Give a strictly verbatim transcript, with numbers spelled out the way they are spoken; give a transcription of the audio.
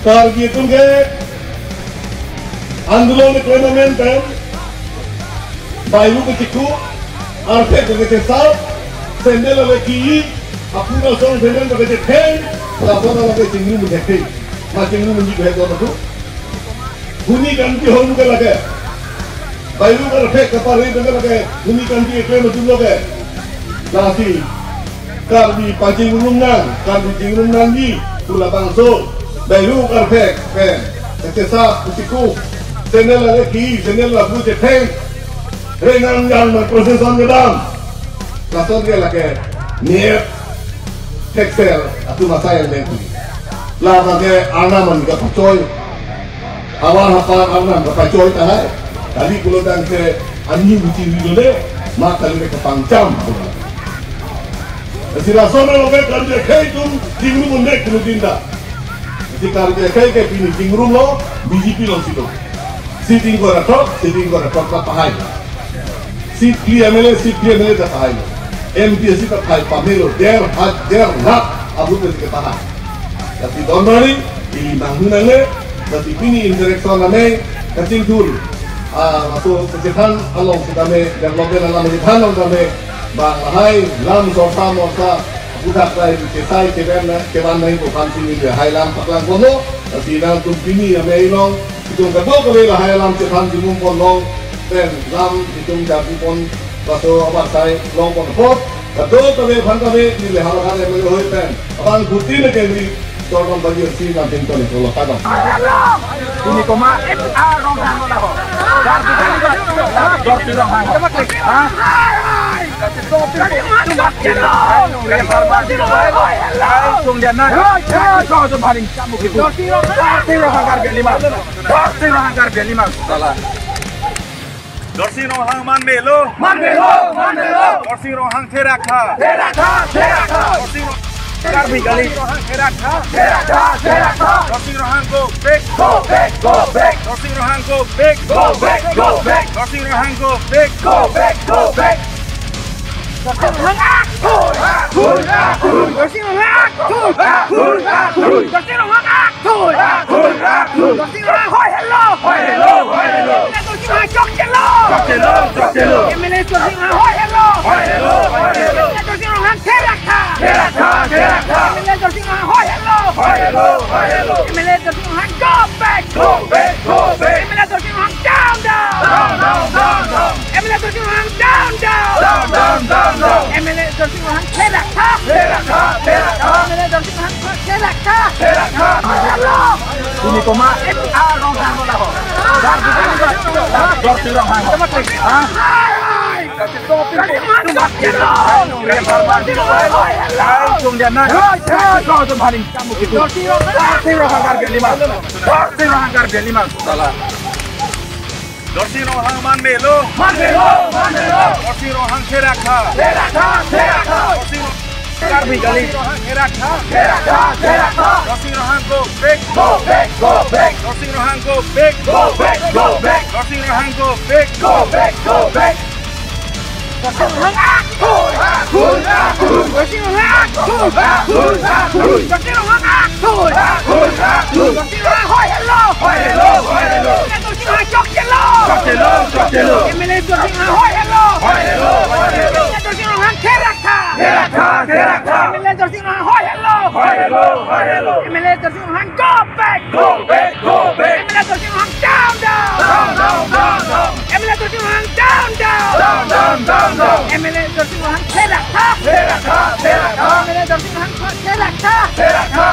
Karbi atum ke andolon keklem amen pen, bairu kechikhu, arphek kechesap, sandal ale ki-i, apura song sandal kechetheng, lason lake chingrum ketheng. Ma chingrum ji ke do tu. Huni kanti hong ke lake. Bairu karphek kapari ke lake. Huni kanti keklem atum lo ke. Lasi Karbi pachingrum nang, Karbi chingrum nangji pu labangso. Bairu karphek pen kechesap, kechikhu, sandal ale ki-i, sandal lapu chetheng, rengang yang ma procession kedam. Lason ke lake niat thekser atum asai yang dengki. Labang ke arnam an kapachoi. Havar hapar arnam kapachoi tahai. Kali pulo tangte ani buchi ri dole, ma kali ke kapangcham. Si lason lo ke Karbi akhei atum chingrum un-e kulu dinda. Si Karbi akhei ke pini chingrum lo, B J P lo situ. Seat ingkoi ra throk, seat ingkoi ra throk ta pahai. Seat phli M L A, seat phli M L A ta pahai. M P seat ta pahai pamelo, der haj, der lakh abut ta seat pahai. Tapi don bari, ili manghu nangne, tapi pini interaction ame kachingthur. Ah, aso kachethan along sitame, development alam kachethan along tame, bang lahai, lam sorsa morsa, budak lahai, chesai, cheban na, cheban nai ko kan sini dia, hai lam paklang kono, tapi nangtum pini ame ilong, itum kadokave lahai alam chethan chimum pon long, pen lam itum jabu pon, laso abarsai long pon apot, kadokave aphan kave, neli halahan M L A hoi pen, abang buti ne kengri, chordom bagi si lam tin toni kolo kadam. Ini koma, ah, Ronghang lo ho. Karbi kali ba, Dorsi Ronghang. Ha? Dorsi Ronghang Karbi Anglong. Dorsi Ronghang Karbi Anglong. Salah. Dorsi Ronghang manmelo. Manmelo, manmelo. Dorsi Ronghang therak tha. Therak tha, therak tha. Dorsi Ronghang Karbi kali. Dorsi Ronghang therak tha. Therak tha, therak tha. Dorsi Ronghang go back. Go back, go back. Dorsi Ronghang go back. Go back, go back. Dorsi Ronghang go back. Go back, go back. Dorsi Ronghang akhoi. Akhoi, akhoi. Dorsi Ronghang akhoi. Akhoi, akhoi. Dorsi Ronghang akhoi. Akhoi, akhoi. Dorsi Ronghang hoi helo. Hoi helo, hoi helo. Dorsi Ronghang chokchelo. Chokchelo, chokchelo. M L A Dorsi Ronghang hoi helo. Hoi helo, hoi helo. Dorsi Ronghang therak tha. Therak tha, therak tha. M L A Dorsi Ronghang hoi helo. Hoi helo, hoi helo. M L A Dorsi Ronghang go back. Go back, go back. M L A Dorsi Ronghang down, down. Down, down, down, down. M L A Dorsi Ronghang down, down. Down, down, down, down. M L A Dorsi Ronghang therak tha. Therak tha, therak tha. M L A Dorsi Ronghang therak tha. Therak tha. Hoi helo. Ini koma, ah, Ronghang lo ho. Dorsi Ronghang. Ha? Dorsi Ronghang Karbi Anglong. Salah. Dorsi Ronghang manmelo. Manmelo, manmelo. Dorsi Ronghang therak tha. Therak tha, therak tha. Dorsi Ronghang Karbi kali. Dorsi Ronghang therak tha. Therak tha, therak tha. Dorsi Ronghang go back. Go back, go back. Dorsi Ronghang go back. Go back, go back. Dorsi Ronghang go back. Go back, go back. Dorsi Ronghang akhoi. Akhoi, akhoi. Dorsi Ronghang akhoi. Akhoi, akhoi. Dorsi Ronghang akhoi. Akhoi, akhoi. Dorsi Ronghang hoi helo. Hoi helo, hoi helo. Dorsi Ronghang chokchelo. Chokchelo, chokchelo. M L A Dorsi Ronghang hoi helo. Hoi helo, hoi helo. Dorsi Ronghang therak tha. Therak tha, therak tha. M L A Dorsi Ronghang hoi helo. Hoi helo, hoi helo. M L A Dorsi Ronghang go back. Go back, go back. M L A Dorsi Ronghang down, down. Down, down, down, down. M L A Dorsi Ronghang down, down. Down, down, down, down. M L A Dorsi Ronghang therak tha. Therak tha, therak tha. M L A Dorsi Ronghang therak tha. Therak tha.